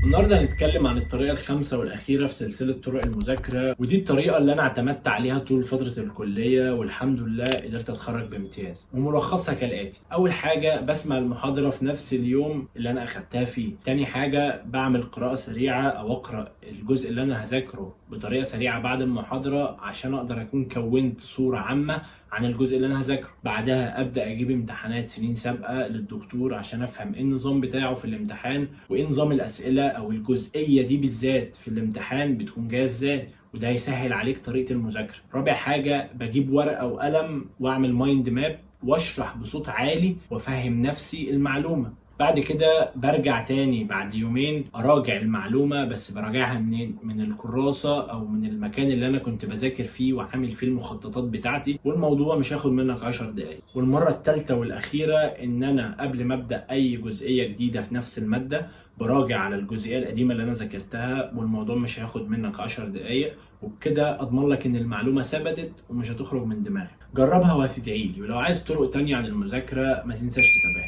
النهارده هنتكلم عن الطريقة الخامسة والاخيرة في سلسلة طرق المذاكره، ودي الطريقة اللي انا اعتمدت عليها طول فترة الكلية، والحمد لله قدرت اتخرج بامتياز. وملخصها كالاتي: اول حاجة بسمع المحاضرة في نفس اليوم اللي انا اخدتها فيه. تاني حاجة بعمل قراءة سريعة او اقرا الجزء اللي انا هذاكره بطريقة سريعة بعد المحاضرة عشان اقدر اكون كونت صوره عامة عن الجزء اللي انا هذاكره. بعدها ابدا اجيب امتحانات سنين سابقه للدكتور عشان افهم ايه النظام بتاعه في الامتحان، وايه نظام الاسئلة او الجزئية دي بالذات في الامتحان بتكون جاية ازاي، وده هيسهل عليك طريقه المذاكرة. رابع حاجة بجيب ورقة وقلم واعمل mind map واشرح بصوت عالي وافهم نفسي المعلومة. بعد كده برجع تاني بعد يومين اراجع المعلومة، بس براجعها منين؟ من الكراسة او من المكان اللي انا كنت بذاكر فيه وعامل فيه المخططات بتاعتي، والموضوع مش هياخد منك 10 دقايق. والمرة الثالثة والاخيرة ان انا قبل ما ابدا اي جزئية جديدة في نفس المادة براجع على الجزئية القديمة اللي انا ذاكرتها، والموضوع مش هياخد منك 10 دقايق. وبكده اضمن لك ان المعلومة ثبتت ومش هتخرج من دماغك. جربها وهتدعيلي، ولو عايز طرق تانية عن المذاكرة ما تنساش تتابعني.